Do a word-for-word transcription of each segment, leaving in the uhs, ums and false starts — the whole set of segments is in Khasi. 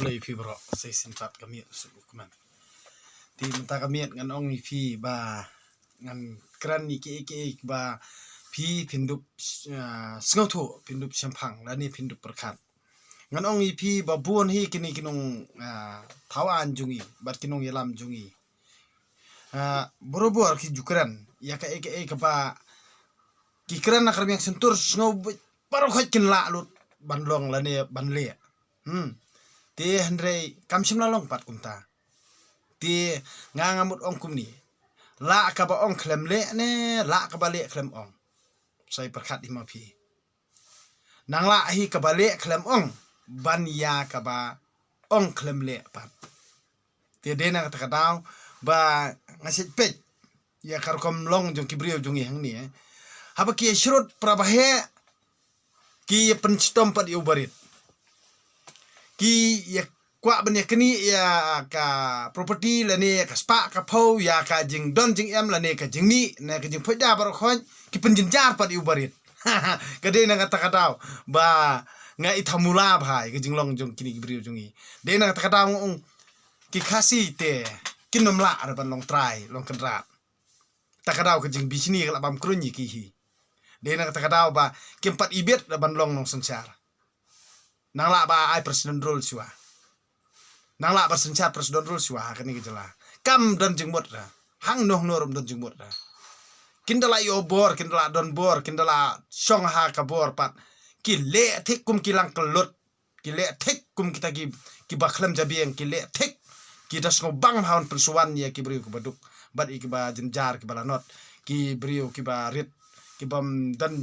Khublei phi baroh, sa shisien pat ka miet u suk u kmen. Te mynta ka miet ngan ong ïa phi ba ngan kren ïa kiei kiei ba phi phin dup, ah, sngewthuh, phin dup shemphang lane phin dup pyrkhat. Ngan ong ïa phi ba bun hi kine ki nong, ah, thaw aiñ jong ngi bad ki nongïalam jong ngi. Ah, barabor ki ju kren ïa kaei kaei kaba ki kren na ka rmiang shyntur, sngew beit baroh khoit kin lah lut ban long lane ban leh. Hmm. Te hynrei kam shym la long pat kumta. Te nga nga mut ong kumne. Lah kaba ong khlem leh ne lah kaba leh khlem ong? Sa ïa pyrkhat ïa ma phi. Nang lah hi kaba leh khlem ong ban ïa kaba ong khlem leh pat. Te dei na kata ka daw ba nga shet peit ïa ka rukom long jong ki briew jong ngi hangne, eh. Haba ki ïa shrut para baheh, ki ïa pynshitom pat ïa u barit. Ki ïa kwah ban ïa knieh ïa ka property lane ïa ka spah ka phew, ïa ka jingdon jingem lane ka jingmih ne ka jingphoit da baroh khoit, ki pynjynjar pat ïa u barit. Ka dei na kata ka daw ba nga ithuh mula bha ïa ka jinglong jong kine ki briew jong ngi. Dei na kata ka daw nga ong ki Khasi te kin ym lah re ban long trai long kynrad. Ta ka daw ka jingbishni ka la bam kruñ ïa ki hi. Dei na kata ka daw ba kim pat ibit re ban long nongsynshar. Nang lah ba ai president rule shuwa. Nang lah ba synshar president rule shuwa ha kane ka jylla. Kam don jingmut re. Hangno hangno ruh ym don jingmut re. Kin da la ïoh bor, kin da la don bor, kin da la shong ha ka bor pat. Ki leh thik kum ki lang kyllut. Ki leh thik kum kita ki, kiba khlem jabieng, ki leh thik. Ki da sngewbang ha ban pynshuwa ïa ki briew kiba duk bad ïa kiba jynjar, kiba lanot, ki briew kiba rit, kibym don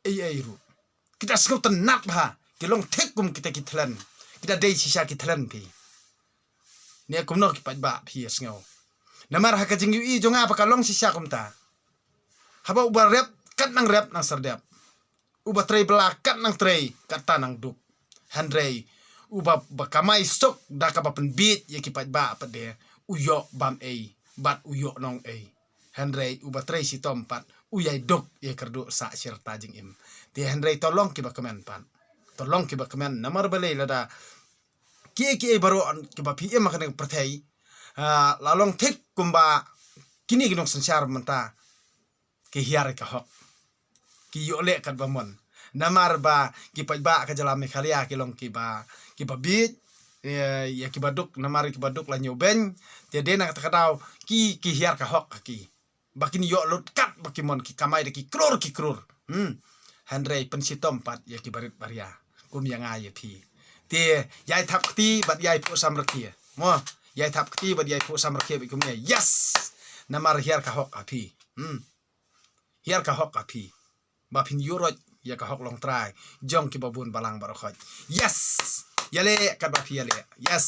ei ei ruh. Ki da sngewtynnat bha, ki long thik kum kita ki thlen. Ki da dei shisha ki thlen phi. Ne kumno ki paidbah phi ïa sngew? Namar ha ka jingïohi jong nga ba ka long shisha kumta. Haba uba rep, kat nang rep nang serdep. Uba trei bylla kat nang trei, kata nang duk. Hynrei uba, ba kamai suk da kaba pynbiej ïa ki paidbah pat de, u ïoh bam ei bad u ïoh nong ei. Hynrei uba trei shitom pat u ïai duk ïa kyrduh sah shi rta jingim. Te hynrei to long kiba kmen pat. To long kiba kmen namar balei lada kiei kiei baroh kiba phi im ha kane ka pyrthei, ah, la long thik kumba kine ki nongsynshar mynta ki hiar ka hok. Ki ïoh leh katba mon. Namar ba ki paidbah ka jylla Meghalaya ki long kiba, kiba biej, eh, ïa kiba duk, namar kiba duk la ñiewbeiñ. Te dei na kata ka daw ki, ki hiar ka hok ha ki. Ba kin ïoh lut katba ki mon, ki kamai da ki klur ki klur. Hmm. Hynrei pynshitom pat ïa kiba rit baria. Kum ïa nga ïa phi. Te ïai thap kti bad ïai phuh samrkhie. Mo, ïai thap kti bad ïai phuh samrkhie bad kumne. Yes. Namar hiar ka hok ha phi. Hmm. Hiar ka hok ha phi. Ba phin ïuh roit ïa ka hok longtrai jong kiba bun balang baroh khoit. Yes. Ïaleh katba phi ïaleh. Yes.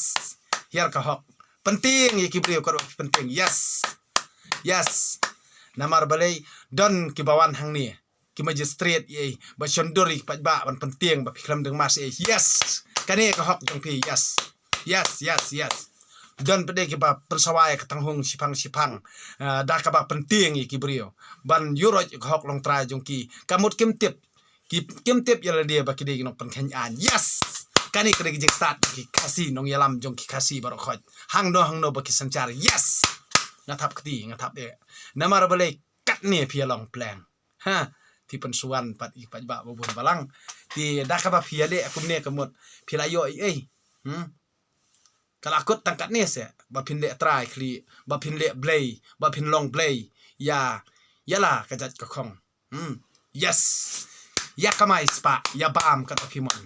Hiar ka hok. Pyntieng ïa ki briew katba phi pyntieng. Yes. Yes. Namar balei don kiba wan hangne, ki magistrate ïa, ba shon dur ïa ki paidbah ban pyntieng ba phi khlem dang mas ïa. Yes. Kane ka hok jong phi. Yes. Yes, yes, yes. Don pat de kiba pynsawa ïa ka tang hung shipang shipang, ah, da kaba pyntieng ïa ki briew ban ïuh roit ïa ka hok longtrai jong ki. Ka mut kim tip, ki, kim tip ïa lade ba ki dei ki nongpynkheiñ aiñ. Yes. Kane ka dei ka jingstad ki Khasi, nongïalam jong ki Khasi baroh khoit. Hangno hangno ba ki synshar. Yes. Nga thap kti, nga thap de. Namar balei katne phi ïa long pleng. Ha, phi pynsuan pat ïa ki paidbah ba bun balang. Te da kaba phi ïaleh kumne ka mut phi la ïoh ei ei. Hmm. Ka la kut tang katne se ba phin leh trai khlieh, ba phin leh blei, ba phin long blei ïa, ïa la ka jait ka khong. Hmm. Yes. Ïa kamai spah ïa bam katba phi mon.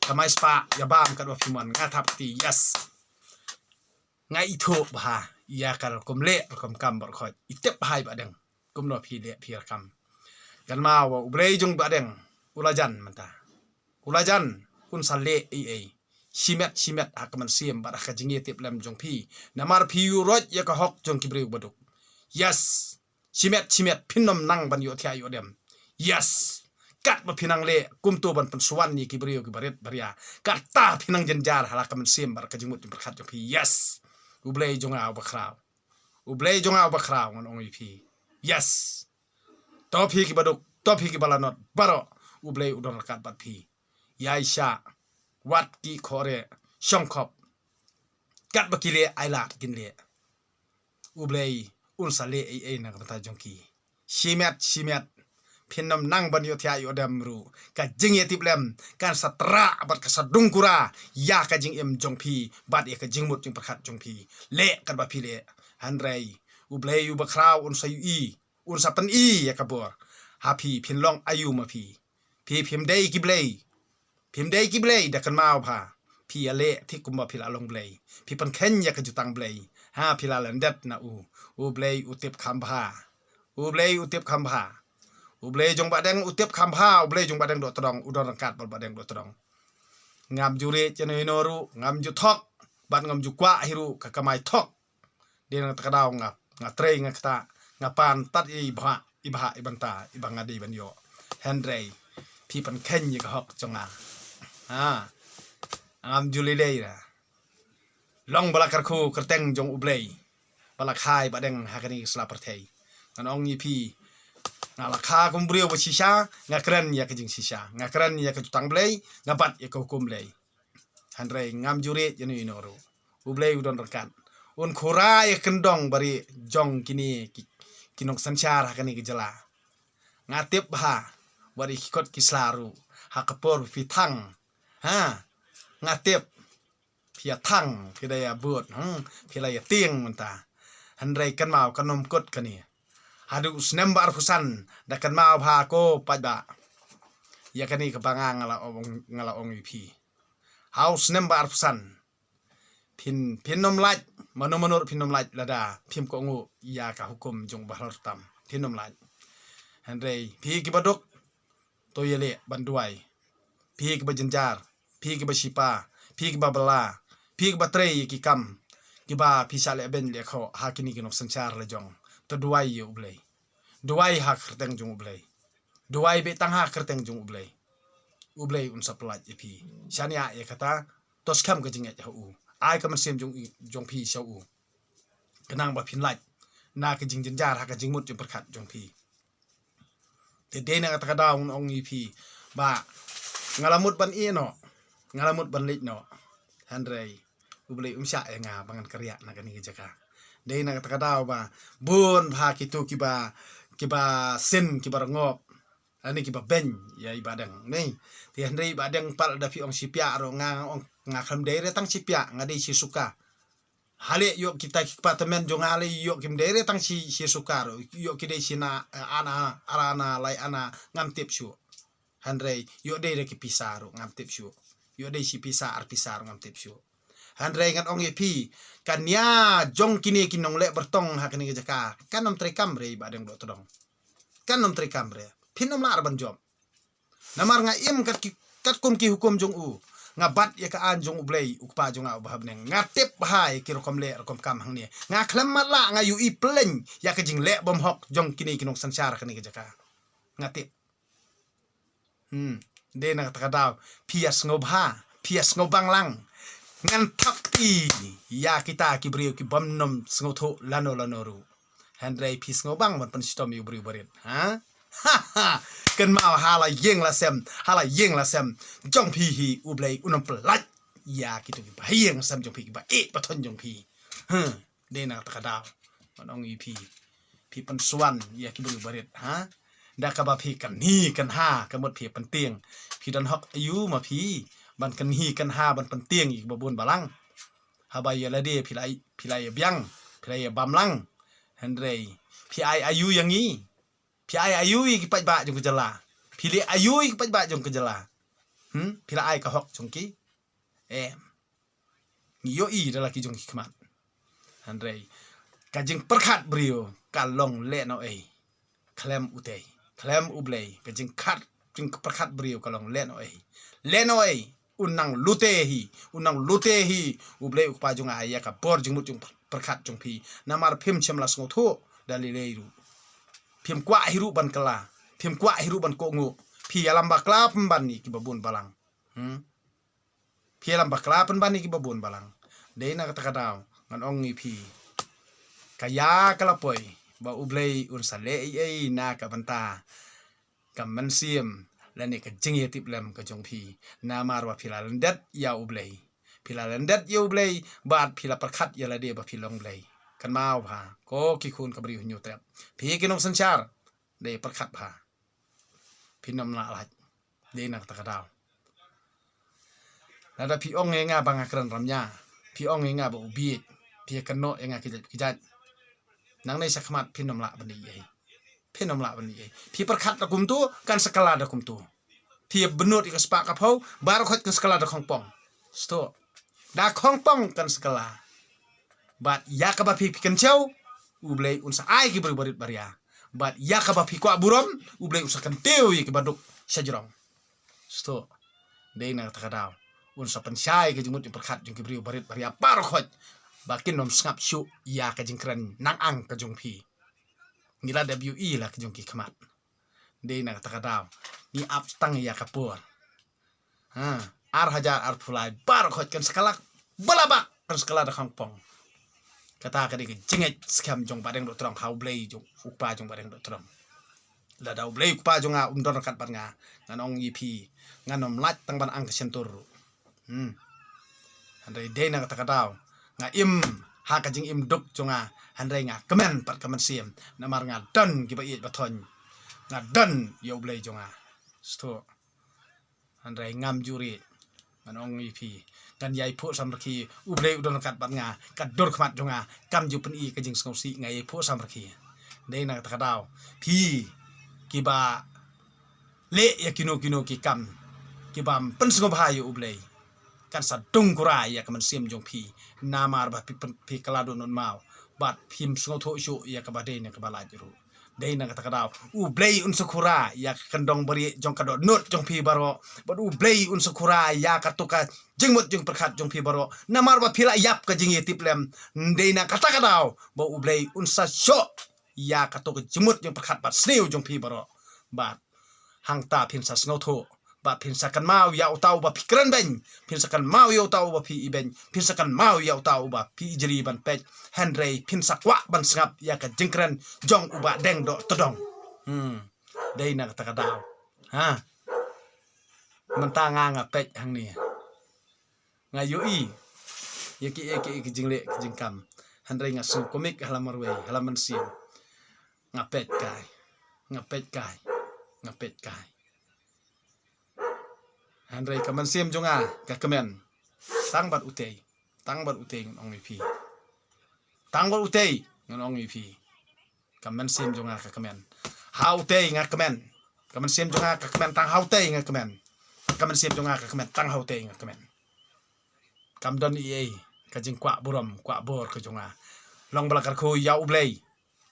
Kamai spah ïa bam katba phi mon. Nga thap kti. Yes. Nga ithuh bha ïa ka rukom leh rukom kam baroh khoit. I tip bha i Bahdeng kumno phi leh phi ïa kam. Kynmaw ba U Blei jong Bahdeng u la jan mynta. U la jan, un sa leh ei ei shimet shimet ha ka mynsiem bad ha ka jingïatiplem jong phi. Namar phi ïuh roit ïa ka hok jong ki briew ba duk. Yes. Shimet shimet phin ym nang ban ïohthiah ïohdem. Yes. Katba phi nang leh kumto ban pynsuan ïa ki briew kiba rit baria, kata phi nang jynjar ha la ka mynsiem bad ka jingmut jingpyrkhat jong phi. Yes. U Blei jong nga uba khraw. U Blei jong nga uba khraw, ngan ong ïa phi. Yes. To phi kiba duk, to phi kiba lanot baroh, U Blei u don ryngkat bad phi. Ïai shah, wat ki khore, shongkhop. Katba ki leh ai lad kin leh. U Blei un sa leh ei ei na ka bynta jong ki. Shimet shimet phin ym nang ban ïohthiah ïohdem ruh. Ka jingïatiplem kan sa trah bad ka sa dungkura ïa ka jingim jong phi bad ïa ka jingmut jingpyrkhat jong phi. Leh katba phi leh. Hynrei U Blei uba khraw un sa ïohi, un sa pyni ïa ka bor ha phi. Phin long aïu ma phi? Phi phim dei ki blei. Phim dei ki blei, da kynmaw bha. Phi ïaleh thik kumba phi la long blei. Phi pynkheiñ ïa ka jutang blei. Ha phi la lyndet na u. U Blei u tip kham bha. U Blei u tip kham bha. U Blei jong Bahdeng u tip kham bha. U Blei jong Bahdeng Dohtdong u don ryngkat bad Bahdeng Dohtdong. Ngam ju riej ïano ïano ruh, ngam ju thok bad ngam ju kwah hi ruh ka kamai thok. Dei na kata ka daw nga, nga trei nga kata, nga pan tad i bha, i bha i bynta i ba nga dei ban ïoh. Hynrei phi pynkheiñ ïa ka hok jong nga. Ha. Ngam ju lei lei da. Long ba la kyrkhu kyrteng jong U Blei ba la kha ïa Bahdeng ha kane ka sla pyrthei. Ngan ong ïa phi, nga la kha kum briew ba shisha, nga kren ïa ka jingshisha, nga kren ïa ka jutang Blei, nga bat ïa ka hukum Blei. Hynrei ngam ju riej ïano ïano ruh. U Blei u don ryngkat. Un khura ïa ka kyndong barieh jong kine ki, ki nongsynshar ha kane ka jylla. Nga tip bha wat ïa ki kot ki sla ruh ha ka por ba phi thang. Ha. Nga tip phi ïa thang, phi da ïa bud, hmm, phi la ïa tieng mynta. Hynrei kynmaw kan ym kut kane. Haduh u snem ba arphew san, da kynmaw bha ko paidbah. Ïa kane kaba nga nga la ong, nga la ong ïa phi. Ha u snem ba arphew san. Phin, phin ym lait, mano mano ruh phin ym lait lada phim kohnguh ïa ka hukum jong u Bah Lortam. Phin ym lait. Hynrei phi kiba duk, to ïaleh ban duwai. Phi kiba jynjar, phi kiba shipa, phi kiba bylla, phi kiba trei ïa ki kam kiba phi shah leh beiñ leh khoh ha kine ki nongsynshar la jong. To duwai ïa U Blei. Duwai ha ka kyrteng jong U Blei. Duwai beit tang ha ka kyrteng jong U Blei. U Blei un sa pyllait ïa phi. Shaniah ïa kata, to skhem ka jingngeit ha u. Ai ka mynsiem jong, jong phi sha u. Khnang ba phin lait na ka jingjynjar ha ka jingmut jingpyrkhat jong phi. Te dei na kata ka daw ngan ong ïa phi ba nga la mut ban ïeh noh, nga la mut ban leit noh. Hynrei U Blei um shah ïa nga ba ngan kyrïah na kane ka jaka. Dei na kata ka daw ba bun bha kito kiba, kiba sin, kiba rngop, ani kiba beiñ ïa i Bahdeng. Nei, te hynrei i Bahdeng pat lada phi ong shipiah ruh nga ong nga khlem dei re tang shipiah, nga dei shi suka. Hale ïoh kita ki kpa tymmen jong nga le ïoh kim dei re tang shi, shi suka ruh, ïoh ki dei shi na, eh, ana, ara ana, lai ana, ngam tip shuh. Hynrei ïoh dei re ki pisa ruh ngam tip shuh. Ïoh dei shi pisa ar pisa ruh ngam tip shuh. Hynrei ngan ong ïa phi, ka nia jong kine ki nongleh byrtong ha kane ka jaka kan ym treikam re i Bahdeng Dohtdong. Kan ym treikam re. Phin ym lah re ban jop. Namar nga im kat ki, katkum ki hukum jong u. Nga bat ïa ka aiñ jong U Blei, U Kpa jong nga uba ha bneng. Nga tip bha ïa ki rukom leh rukom kam hangne. Nga khlem matlah, nga ïohi pleng ïa ka jingleh bymhok jong kine ki nongsynshar kane ka jaka. Nga tip. Hmm. Dei na kata ka daw phi ïa sngewbha, phi ïa sngewbang lang. Ngan thap kti ïa kita ki briew ki bym nym sngewthuh lano lano ruh. Hynrei phi sngewbang ban pynshitom ïa u briew barit, ha? Ha ha. Kynmaw ha la ïing la sem, ha la ïing la sem jong phi hi U Blei un ym pyllait ïa kito kiba ha ïing sem jong phi, kiba ïeit ba thon jong phi. Huh. Dei na kata ka daw ngan ong ïa phi, phi pynshuwa ïa ki briew barit, ha? Da kaba phi kynhi kynha ka mut phi pyntieng. Phi don hok aïu ma phi ban kynhi kynha ban pyntieng ïa kiba bun balang? Haba ïa lade phi la, phi la ïa biang, phi la ïa bam lang. Hynrei phi ai aïu ïa ngi? Phi ai aïu ïa ki paidbah jong ka jylla? Phi leh aïu ïa ki paidbah jong ka jylla? Hmm? Phi la ai ka hok jong ki? Em. Ngi ïohi da la ki jong ki khmat. Hynrei ka jingpyrkhat briew ka long lehnohei khlem utei, khlem U Blei. Ka jingkhat, jingpyrkhat briew ka long lehnohei, lehnohei. Un nang lute hi, un nang lute hi U Blei U Kpa jong nga ïa ka bor jingmut jingpyrkhat jong phi. Namar phim shym la sngewthuh da lei lei ruh. Phim kwah hi ruh ban kylla, phim kwah hi ruh ban kohnguh. Phi ïalam bakla pynban ïa kiba bun balang. Hmm? Phi ïalam bakla pynban ïa kiba bun balang. Dei na kata ka daw ngan ong ïa phi, ka ïa ka la poi ba U Blei un sa leh ei ei na ka bynta ka mynsiem lane ka jingïatiplem ka jong phi. Namar ba phi la lyndet ïa U Blei, Phi la lyndet ïa U Blei bad phi la pyrkhat ïa lade ba phi long Blei. Kynmaw bha, ko ki khun ka briew Hynñiewtrep, phi ki nongsynshar, dei pyrkhat bha. Phin ym lah lait. Dei na kata ka daw. Lada phi ong ïa nga ba nga kren ramnia, phi ong ïa nga ba u bieit, phi ïa kynnoh ïa nga kjat kjat, nangne shakhmat phin ym lah ban ïa ei. Phin ym lah ban ïa ei. Phi pyrkhat da kumto, kan sa kylla da kumto. Phi ïa bynnud ïa ka spah ka phew, baroh khoit kan sa kylla da khongpong. Sdang da khongpong kan sa kylla. Bad ïa kaba phi, phi kynchew, U Blei un sa ai ki briew barit baria. Bad ïa kaba phi kwah burom, U Blei un sa kyntiew ïa ki baduk shajrong. Sdang dei na kata ka daw, un sa pynshai ka jingmut jingpyrkhat jong ki briew barit baria baroh khoit, ba kin ym sngap shuh ïa ka jingkren nang ang ka jong phi. Ngi la dep ïohi la ka jong ki khmat. Dei na kata ka daw, ngi ap tang ïa ka por. Ha, ar hajar arphew lai, baroh khoit kan sa kylla, ba la bak kan sa kylla da khongpong. Kata ka dei ka jingngeit skhem jong Bahdeng Dohtdong ha U Blei jong, U Kpa jong Bahdeng Dohtdong. Lada U Blei U Kpa jong nga um don ryngkat bad nga, ngan ong ïa phi, ngan ym lait tang ban ang ka shyntur ruh. Hmm. Hynrei dei na kata ka daw, nga im ha ka jingim duk jong nga, hynrei nga kmen pat ka mynsiem, namar nga don kiba ïeit ba thoiñ. Nga don ïa U Blei jong nga. Sdang. Hynrei ngam ju rieh. Ngan ong ïa phi, ngan ïai phuh samrkhie, U Blei u don ryngkat bad nga, ka dur khmat jong nga kam ju pyni ka jingsngewsih, nga ïai phuh samrkhie. Dei na kata ka daw, phi kiba leh ïa kino kino ki kam kiba ym pynsngewbha ïa U Blei, kan sa dung kura ïa ka mynsiem jong phi, namar ba phi pyn-, phi kylla dohnud maw, bad phim sngewthuh shuh ïa kaba dei ne kaba lait ruh. Dei na kata ka daw, U Blei un sa kura ïa ka kyndong barieh jong ka dohnud jong phi baroh, bad U Blei un sa kura ïa kato ka jingmut jingpyrkhat jong phi baroh, namar ba phi la ïap ka jingïatiplem. Dei na kata ka daw, ba U Blei un sa shoh ïa kato ka jingmut jingpyrkhat bad sniew jong phi baroh. Bad hangta phin sa sngewthuh, bad phin sa kynmaw ïa uta uba phi kren beiñ, phin sa kynmaw ïa uta uba phi ibeiñ, phin sa kynmaw ïa uta uba phi ijli ban peit, hynrei phin sa kwah ban sngap ïa ka jingkren jong u Bahdeng Dohtdong. Hmm. Dei na kata ka daw. Ha. Mynta nga nga peit hangne. Nga ïohi ïa kiei kiei ki jingleh ki jingkam, hynrei nga sngew kumne ha la marwei, ha la mynsiem. Nga peit kai, nga peit kai, nga peit kai. Hynrei ka mynsiem jong nga ka kmen. Tang bad utei, tang bad utei ngan ong ïa phi. Tang bad utei ngan ong ïa phi. Ka mynsiem jong nga ka kmen. Ha utei nga kmen. Ka mynsiem jong nga ka kmen, tang ha utei nga kmen. Ka mynsiem jong nga ka kmen, tang ha utei nga kmen. Kam don ei ei ka jingkwah burom, kwah bor ka jong nga. Long ba la kyrkhu ïa U Blei,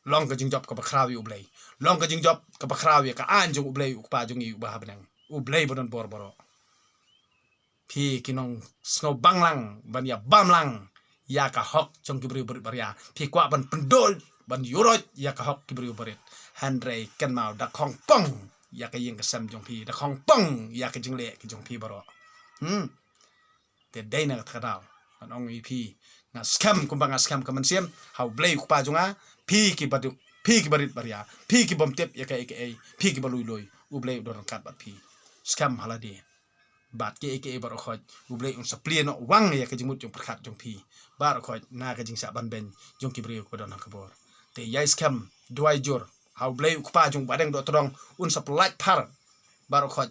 long ka jingjop kaba khraw ïa U Blei, long ka jingjop kaba khraw ïa ka aiñ jong U Blei, U Kpa jong ngi uba ha bneng, U Blei ba don bor baroh. Phi ki nongsngewbang lang ban ïa bam lang ïa ka hok jong ki briew barit baria. Phi kwah ban pynduh, ban ïuroit ïa ka hok ki briew barit. Hynrei kynmaw, da khongpong ïa ka ïing ka sem jong phi, da khongpong ïa ka jingleh ka jong phi baroh. Hmm. Te dei na kata ka daw, ngan ong ïa phi, nga skhem kumba nga skhem ka mynsiem ha U Blei U Kpa jong nga, phi ki baduk, phi ki barit baria, phi ki bym tip ïa kaei kaei, phi ki ba lui lui, U Blei u don ryngkat bad phi. Skhem ha lade. Bad kiei kiei baroh khoit, U Blei un sa plie noh wang ïa ka jingmut jingpyrkhat jong phi baroh khoit na ka jingshah ban beiñ jong ki briew kiba don ha ka bor. Te ïai skhem, duwai jur ha U Blei U Kpa jong Bahdeng Dohtdong, un sa pyllait phar baroh khoit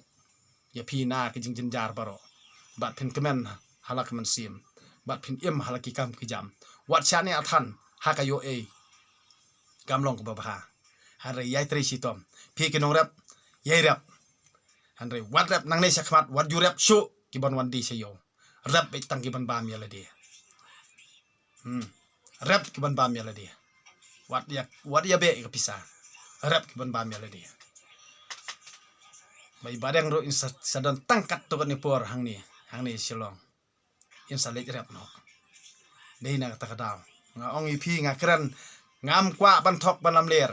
ïa phi na ka jingjynjar baroh. Bad phin kmen ha la ka mynsiem, bad phin im ha la ki kam ki jam. Wat shah ne athan ha ka ïoh ei, kam long kaba bha. Hynrei ïai trei shitom. Phi ki nongrep, ïai rep. Hynrei wat rep nangne shakhmat, wat ju rep shuh ki ban wan die sha ïew. Rep beit tang ki ban bam ïa lade. Hmm. Rep ki ban bam ïa lade. Wat ïa, wat ïa beh ïa ka pisa. Rep ki ban bam ïa lade. Ba i Bahdeng ruh in sa, sa don tang katto katne por hangne, hangne Shillong. In sa leit rep noh. Dei na kata ka daw, nga ong ïa phi, nga kren, ngam kwah ban thok ban lamler.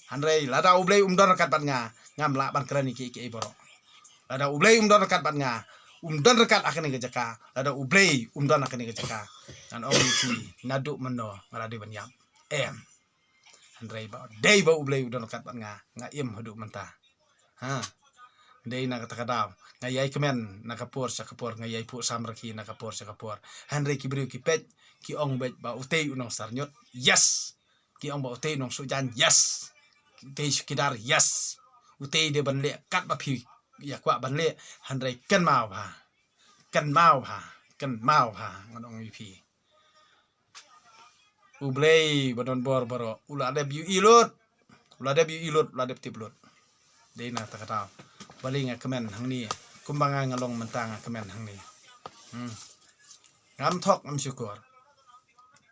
Hynrei lada U Blei um don ryngkat bad nga, ngam lah ban kren ïa kiei kiei baroh. Lada U Blei um don ryngkat bad nga, um don ryngkat ha kane ka jaka, lada U Blei um don ha kane ka jaka, ngan ong ïa phi, naduh mynno nga la dei ban ïap? Em. Hynrei ba dei ba U Blei u don ryngkat bad nga, nga im haduh mynta. Ha. Dei na kata ka daw nga ïai kmen na ka por sha ka por, nga ïai phuh samrkhie na ka por sha ka por. Hynrei ki briew ki peit, ki ong beit ba utei u nongsarñiot. Yes. Ki ong ba utei u nongshohjan. Yes. Utei u shukidar. Yes. Utei dei ban leh kat ba phi ïa kwah ban leh. Hynrei kynmaw bha. Kynmaw bha. Kynmaw bha. Ngan ong ïa phi. U Blei ba don bor baroh u la dep ïohi lut. U la dep ïohi lut, u la dep tip lut. Dei na kata ka daw balei nga kmen hangne. Kumba nga nga long mynta nga kmen hangne. Hmm. Ngam thok ngam shukor.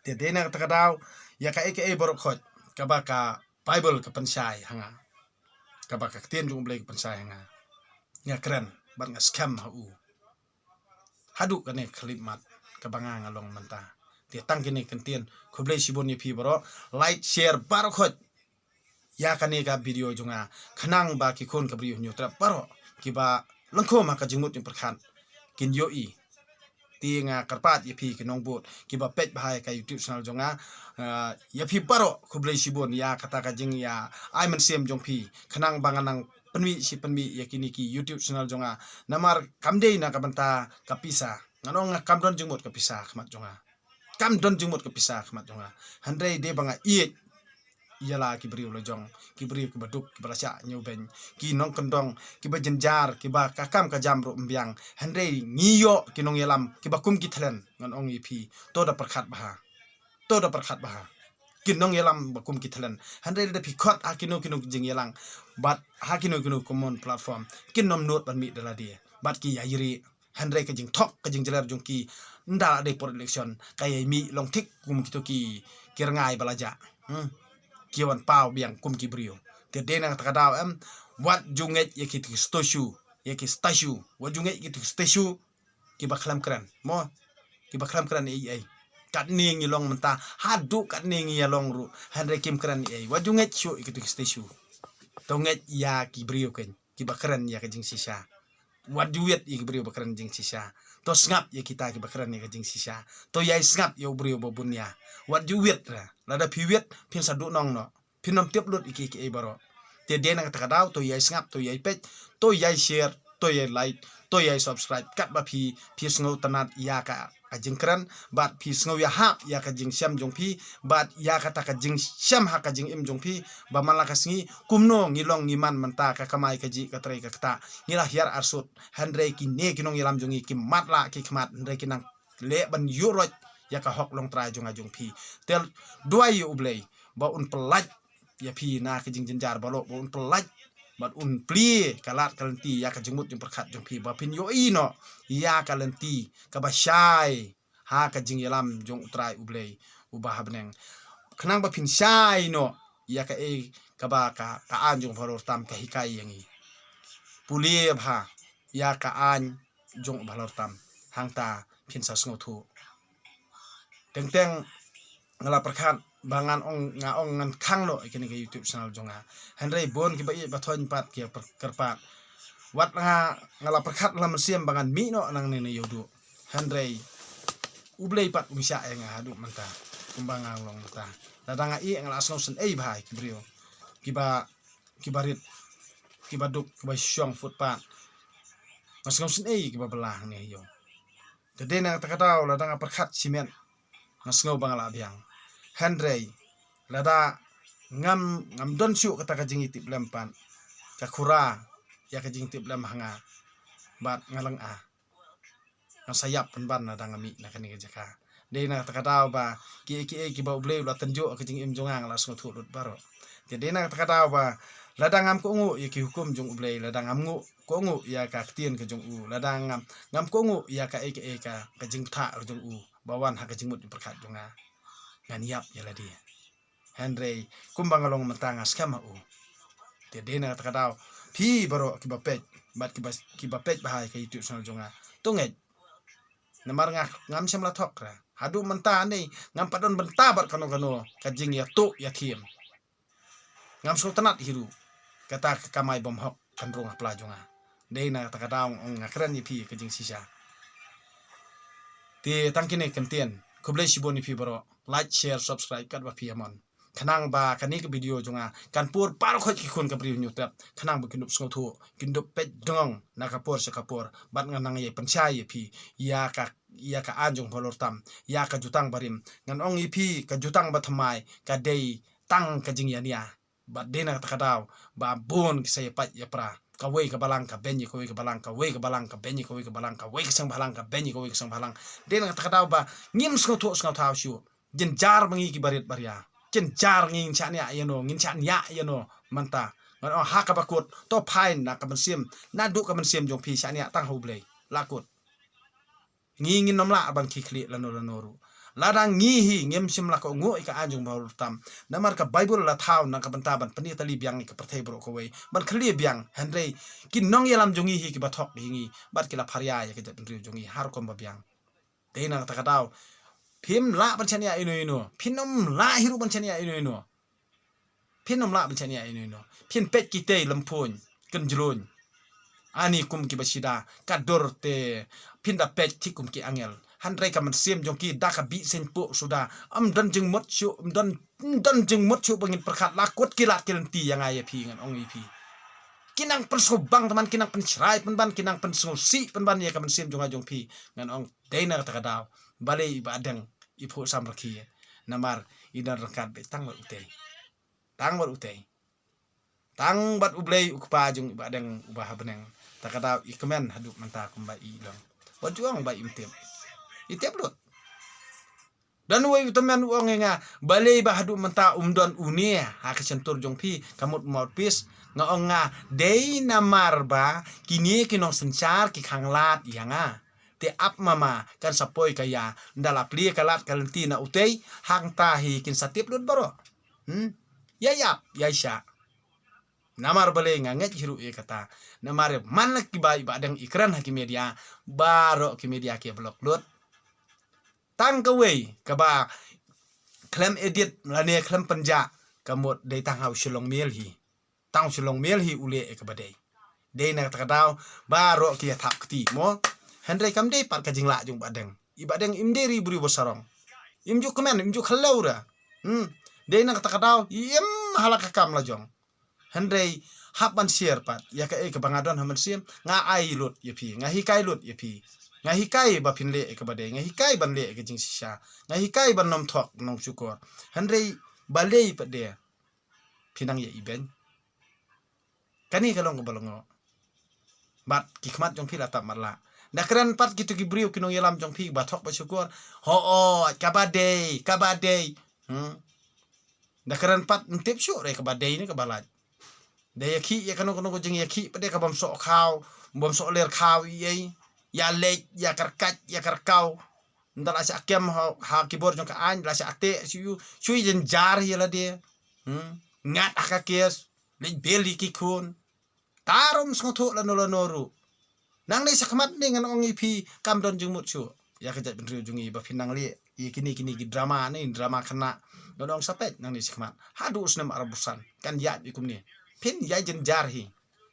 Te dei na kata ka daw ïa kaei kaei baroh khoit kaba ka Baibl ka pynshai ha nga, kaba ka ktien jong U Blei ka pynshai ha nga, nga kren bad nga skhem ha u. Haduh kane ka khyllipmat kaba nga nga long mynta. Te tang kine ki ktien, khublei shibun ïa phi baroh. Like, share baroh khoit ïa kane ka video jong nga, khnang ba ki khun ka Bri U Hynñiewtrep baroh kiba lyngkhum ha ka jingmut jingpyrkhat kin ïohi. Te nga kyrpad ïa phi ki nongbud kiba peit bha ïa ka YouTube channel jong nga. Ah, ïa phi baroh khublei shibun ïa kata ka jingïa ai mynsiem jong phi, khnang ba nga nang pynmih shi pynmih ïa kine ki YouTube channel jong nga. Namar kam dei na ka bynta ka pisa. Ngan ong nga kam don jingmut ka pisa ha khmat jong nga. Kam don jingmut ka pisa ha khmat jong nga. Hynrei dei ba nga ïeit ïa la ki briew la jong, ki briew kiba duk, kiba la shah ñiewbeiñ, ki nongkyndong, kiba jynjar, kiba ka kam ka jam ruh ym biang. Hynrei ngi ïoh ki nongïalam kiba kum ki thlen, ngan ong ïa phi. To da pyrkhat bha. To da pyrkhat bha. Ki nongïalam ba kum ki thlen. Hynrei lada phi khot ha kino kino ki jingïalang bad ha kino kino common platform, kin ym nud ban mih da lade bad ki ïa ïrih. Hynrei ka jingthok ka jingjler jong ki, ynda la dei por election, ka ïai mih long thik kum kito ki, ki rngai ba la jah. Hmm. Ki wan paw biang kum ki briew. Te dei na kata ka daw em, wat ju ngeit ïa kito ki statue, ïa ki statue. Wat ju ngeit ïa kito ki statue kiba khlem kren. Mo, kiba khlem kren ei ei. Katne ngi long mynta, haduh katne ngi ïa long ruh, hynrei kim kren ei ei. Wat ju ngeit shuh ïa kito ki statue. To ngeit ïa ki briew kein kiba kren ïa ka jingshisha. Wat ju wiat ïa ki briew ba kren jingshisha. To sngap ïa kita kiba kren ïa ka jingshisha. To ïai sngap ïa u briew ba bun ïa. Wat ju wiat ra. Lada phi wiat, phin sa duh nong noh. Phin ym tip lut ïa ki, ki ei baroh. Te dei na kata ka daw, to ïai sngap, to ïai peit, to ïai share, to ïai like, to ïai subscribe. Katba phi, phi sngewtynnat ïa ka ka jingkren, bad phi sngew ïahap ïa ka jingshem jong phi, bad ïa kata ka jingshem ha ka jingim jong phi, ba man la ka sngi, kumno ngi long ngi man mynta ka kamai kajih ka trei ka ktah, ngi la hiar arsut, hynrei kine ki nongïalam jong ngi ki matlah ki khmat, hynrei ki nang leh ban ïuh roit ïa ka hok longtrai jong nga jong phi. Te duwai ïa U Blei, ba un pyllait ïa phi na ka jingjynjar baroh, ba un pyllait bad un plie ka lad ka lynti ïa ka jingmut jingpyrkhat jong phi, ba phin ïohi noh ïa ka lynti kaba shai ha ka jingïalam jong U Trai U Blei uba ha bneng, khnang ba phin shai noh ïa kaei kaba ka, ka aiñ jong u Bahalortam ka hikai ïa ngi. Pule bha ïa ka aiñ jong u Bahalortam, hangta phin sa sngewthuh. Teng teng nga la pyrkhat ba ngan ong, nga ong ngan khang noh ïa kane ka YouTube channel jong nga. Hynrei bun kiba ïeit ba thoiñ pat ki ïa pyr-, kyrpad. Wat nga, nga la pyrkhat la mynsiem ba ngan mih noh nangne ne ïoh duh. Hynrei U Blei pat um shah ïa nga haduh mynta, kumba nga long mynta. Lada nga ïeh nga la sngewsynei bha ïa ki briew kiba, kiba rit, kiba duk, kiba shong footpath. Nga sngewsynei kiba bylla hangne ïoh. Te dei na kata ka daw lada nga pyrkhat shimet, nga sngew ba nga la biang. Hynrei lada ngam, ngam don shuh kata ka jingïatiplem pat, ka khura ïa ka jingïatiplem ha nga, bad nga lynga. Nga sa ïap pynban lada nga mih na kane ka jaka. Dei na kata ka daw ba kiei kiei kiba U Blei u la tynjuh ha ka jingim jong nga, nga la sngewthuh lut baroh. Te dei na kata ka daw ba lada ngam kohnguh ïa ki hukum jong U Blei, lada ngam nguh, kohnguh ïa ka ktien ka jong u, lada ngam, ngam kohnguh ïa kaei kaei ka, ka jingbthah ka jong u ba wan ha ka jingmut jingpyrkhat jong nga, ngan ïap ïa lade. Hynrei kumba nga long mynta nga skhem ha u. Te dei na kata ka daw, phi baroh kiba peit bad kiba, kiba peit bha ïa ka YouTube channel jong nga, to ngeit. Namar nga, ngam shym la thok ra. Haduh mynta ne ngam pat don bynta bad kano kano ka jingïathuh ïathiam. Ngam sngewtynnat hi ruh kata ka kamai bymhok kan rung ha pla jong nga. Dei na kata ka daw nga ong nga kren ïa phi ka jingshisha. Te tang kine ki ktien, khublei shibun ïa phi baroh. Like, share, subscribe katba phi ïa mon. Khnang ba kane ka video jong nga kan pur baroh khoit ki khun ka briew Hynñiewtrep, khnang ba kin dup sngewthuh, kin dup peit dngong na ka por sha ka por. Bad ngan nang ïai pynshai ïa phi ïa ka, ïa ka aiñ jong Bah Lortam, ïa ka jutang barim. Ngan ong ïa phi, ka jutang bathymmai ka dei tang ka jingïania. Bad dei na kata ka daw ba bun ki sa ïapait ïapra, kawei ka balang ka beiñ ïa kawei ka balang, kawei ka balang ka beiñ ïa kawei ka balang, kawei ka seng balang ka beiñ ïa kawei ka seng balang. Dei na kata ka daw ba ngim sngewthuh sngewthaw shuh. Jynjar ma ngi ki barit baria, jynjar. Ngi ngin shaniah ïano, ngin shaniah ïano mynta. Ngan ong ha kaba kut, to phain na ka mynsiem, naduh ka mynsiem jong phi, shaniah tang ha U Blei. La kut. Ngi ngin ym lah ban khie khlieh lano lano ruh. Lada ngi hi ngim shym la kohnguh ïa ka aiñ jong Bah Lortam. Namar ka Baibl la thaw na ka bynta ban pynïatylli biang ïa ka pyrthei baroh kawei, ban khlieh biang. Hynrei ki nongïalam jong ngi hi kiba thok hi ngi, bad ki la pharia ïa ka jaitbynriew jong ngi ha rukom ba biang. Dei na kata ka daw phim lah ban shaniah ïano ïano, phin ym lah hi ruh ban shaniah ïano ïano. Phin ym lah ban shaniah ïano ïano. Phin peit kitei lymphuiñ kynjlung, ani kum kiba shida, ka dur te phin da peit thik kum ki angel. Hynrei ka mynsiem jong ki da ka bih seiñ puh suda. Ym don jingmut shuh, ym don, ym don jingmut shuh ba ngin pyrkhat. La kut ki lad ki lynti ïa nga ïa phi, ngan ong ïa phi. Ki nang pynsngewbang tymmen, ki nang pynshrai pynban, ki nang pynsngewsih pynban ïa ka mynsiem jong nga jong phi. Ngan ong dei na kata ka daw, balei i Bah Deng i phuh samrkhie? Namar i don ryngkat beit tang bad utei. Tang bad utei. Tang bad U Blei U Kpa jong i Bah Deng uba ha bneng. Ta ka daw i kmen haduh mynta kumba i long. Wat ju ong ba im tip. I tip lut. Don uwei u tymmen u ong ïa nga, balei ba haduh mynta um don une ha ka shyntur jong phi, ka mut mouthpiece? Nga ong nga, dei namar ba kine ki nongsynshar ki khanglad ïa nga. Te ap mama kan sa poi ka ïa, nda la plie ka lad ka lynti na utei, hangta hi kin sa tip lut baroh. Hmm? Ïa ïap, ïa shah. Namar balei nga ngeit hi ruh ïa kata? Namar man la kiba i Bah Deng i kren ha ki media, baroh ki media ki block lut. Tang kawei kaba khlem edit lane khlem pynjah, ka mut dei tang ha u Shillong Mail hi. Tang u Shillong Mail hi u leh ïa kaba dei. Dei na kata ka daw baroh ki ïa thap kti mo. Hynrei kam dei pat ka jinglah jong Bah Deng. I Bah Deng im dei ri briew ba sarong. Im ju kmen, im ju khlem ra. Hmm. Dei na kata ka daw im ha la ka kam la jong. Hynrei hap ban share pat ïa kaei kaba nga don ha mynsiem, nga ai lut ïa phi, nga hikai lut ïa phi. Nga hikai ba phin leh ïa kaba dei, nga hikai ban leh ïa ka jingshisha, nga hikai ban nym thok nongshukor. Hynrei balei pat de phi nang ïa ibeiñ? Kane ka long kaba lyngngoh. Bad ki khmat jong phi la tap matlah. Da kren pat kito ki briew ki nongïalam jong phi ba thok ba shukor. Hooid, kaba dei, kaba dei. Hmm. Da kren pat ym tip shuh re kaba dei ne kaba lait. Da ïakhih ïa kano kano ka jingïakhih pat de ka bym soh khaw, bym soh ler khaw ïa ei. Ïa leit, ïa kyrkait, ïa kyrkaw. Nda la shah kem ha, ha ki bor jong ka aiñ, la shah teh shu, shu ïa jynjar ïa lade. Hmm. Ngat ha ka kes, leit bail ïa ki khun. Tarum sngewthuh lano lano ruh. Nangne shakhmat ne ngan ong ïa phi kam don jingmut shuh. Ïa ka jaitbynriew jong ngi ba phin nang leh ïa kine kine ki drama ne, drama khynnah. Ngan ong sa peit nangne shakhmat. Haduh u snem arphew san kan ïaid ïa kumne. Phin ïa jynjar hi.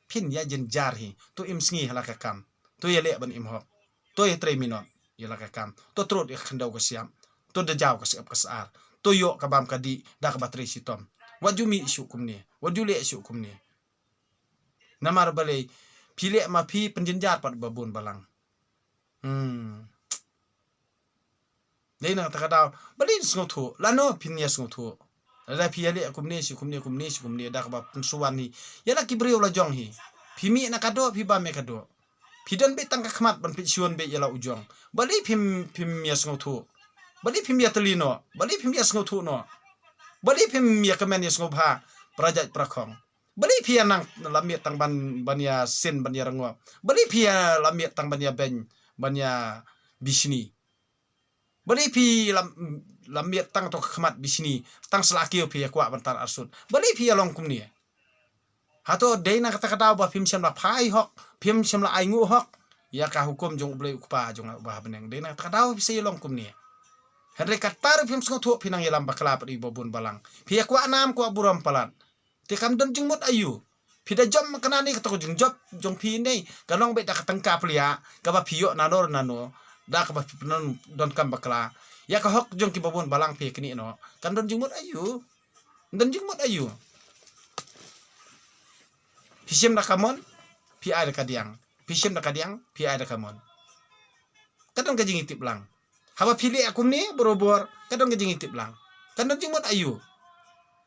Phin ïa jynjar hi. To im sngi ha la ka kam. To ïaleh ban im hok. To ïatrei minot ïa la ka kam. To trud ïa ka khyndew ka shyiap. To da jaw ka syep ka sar. To ïoh ka bam ka dih da kaba trei shitom. Wat ju mih shuh kumne. Wat ju leh shuh kumne. Namar balei? Phi leh ma phi pynjynjar pat ba bun balang. Hmm. Dei na kata ka daw, balei sngewthuh? Lano phin ïa sngewthuh? Lada phi ïa leh kumne shi kumne, kumne shi kumne, da kaba pynsuan hi ïa la ki briew la jong hi. Phi mih na ka doh, phi bam ïa ka doh. Phi don beit tang ka khmat ban peit shun beit ïa la u jong. Balei phim, phim ïa sngewthuh? Balei phim ïa tylli noh? Balei phim ïa sngewthuh noh? Balei phim ïa kmen ïa sngewbha para jait para khong? Balei phi ïa nang la miet tang ban, ban ïa sin, ban ïa rangop? Balei phi ïa la miet tang ban ïa beiñ, ban ïa bishni? Balei phi la, la miet tang to ka khmat bishni, tang sla kiew phi ïa kwah ban tar arsut? Balei phi ïa long kumne? Hato dei na kata ka daw ba phim shym la phai hok, phim shym la ai nguh hok ïa ka hukum jong U Blei U Kpa jong nga uba ha bneng? Dei na kata ka daw phi sa ïa long kumne. Hynrei kata ruh phim sngewthuh, phi nang ïalam bakla pat ïa ba bun balang. Phi ïa kwah nam kwah burom palat. Te kam don jingmut aïu? Phi da jop ma kane ne kato ka jingjop jong phi ne ka long beit da ka tyngka plia kaba phi ïoh nano nano da kaba phi pyndonkam bakla. Ïa ka hok jong ki ba bun balang phi ïa knieh noh. Kam don jingmut aïu? Don jingmut aïu? Phi shim da ka mon, phi ai da ka diang. Phi shim da ka diang, phi ai da ka mon. Ka don ka jingïatip lang. Haba phi leh kumne, barobor, ka don ka jingïatip lang. Ka don jingmut aïu?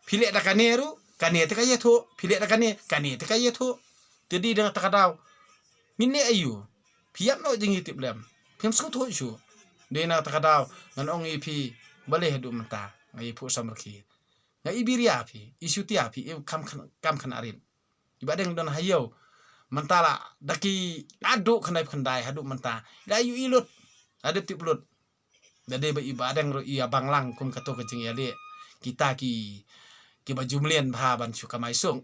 Phi leh da kane ruh, kane te ka ïathuh. Phi leh da kane, kane te ka ïathuh. Te dei na kata ka daw, ngin leh aïu? Phi ïap noh jingïatip lem. Phim sngewthuh shuh. Dei na kata ka daw, ngan ong ïa phi, balei haduh mynta nga ïaphuh samrkhie? Nga i biria phi, i shutia phi, i kam khan-, kam khynnah rit. I Bahdeng don ha ïew. Mynta la da ki haduh khyndai phew khyndai haduh mynta. La ïohi lut. La dep tip lut. Da dei ba i Bahdeng ruh i ïa bang lang kum kato ka jingïaleh. Kita ki, kiba ju mlien bha ban shu kamai suk.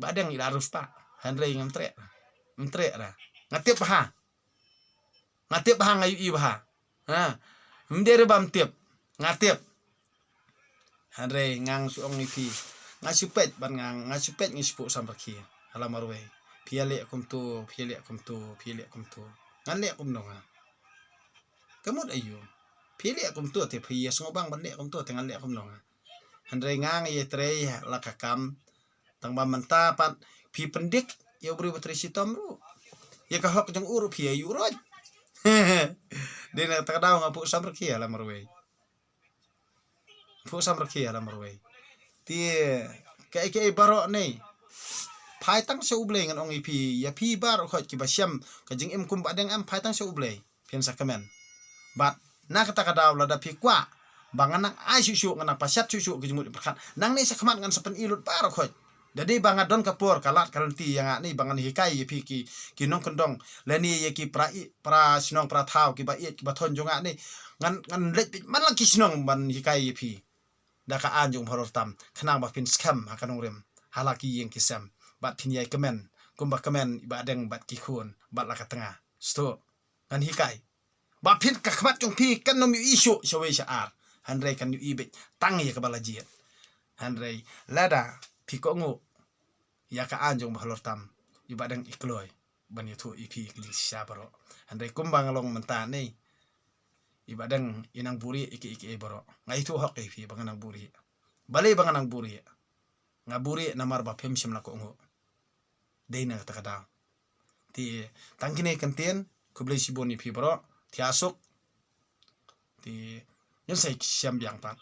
Bahdeng i la riewspah. Hynrei ngam treh. Ngam treh ra. Nga tip bha. Nga tip bha, nga ïohi bha. Ha. Ym dei ruh bam tip. Nga tip. Hynrei nga shu ong ïa phi. Nga shu peit ban nga, nga shu peit nga shu phuh samrkhie. Ha la marwei. Phi ïaleh kumto, phi ïaleh kumto, phi ïaleh kumto. Ngan leh kumno nga? Ka mut aïu? Phi ïaleh kumto te phi ïa sngewbang ban leh kumto te ngan leh kumno nga? Hynrei nga nga ïatrei la ka kam. Tang ba mynta pat phi pyndik ïa u briew ba trei shitom ruh. Ïa ka hok jong u ruh phi ïa ïuh ruh. Dei na kata ka daw nga phuh samrkhie ha la marwei. Phuh samrkhie ha la marwei. Te kaei kaei baroh ne, phai tang sha U Blei, ngan ong ïa phi, ïa phi baroh khoit kiba shem ka jingim kum Bahdeng em, phai tang sha U Blei. Phin sa kmen. Bad na kata ka daw lada phi kwah ba ngan nang ai shuh shuh, ngan nang pashat shuh shuh ki jingmut jingpyrkhat, nangne sha khmat ngan sa pyni lut baroh khoit. Da dei ba nga don ka por, ka lad ka lynti ïa nga ne ba ngan hikai ïa phi ki, ki nongkyndong lane ïa ki para i-, para shnong para thaw kiba ïeit kiba thon jong nga ne, ngan, ngan leit beit man la ki shnong ban hikai ïa phi da ka aiñ jong u Bahalor tam, khnang ba phin skhem ha ka nongrim ha la ki ïing ki sem, bad phin ïai kmen kumba kmen i Bahdeng bad ki khun bad la ka tnga. Sdang ngan hikai ba phin, ka khmat jong phi kan ym ïohi shuh shawei sha ar, hynrei kan ïohi beit tang ïa kaba la jied. Hynrei lada phi kohnguh ïa ka aiñ jong u Bahalor tam, i Bahdeng i kloi ban ïathuh ïa phi ki jingshisha baroh. Hynrei kumba nga long mynta ne, i Bahdeng i nang buhrieh ïa kiei kiei baroh. Nga ïathuh hok ïa phi ba nga nang buhrieh. Balei ba nga nang buhrieh? Nga buhrieh namar ba phim shym la kohnguh. Dei na kata ka daw. Te tang kine ki kyntien, khublei shibun ïa phi baroh. Thiah suk. Te ngin sa ïashem biang pat.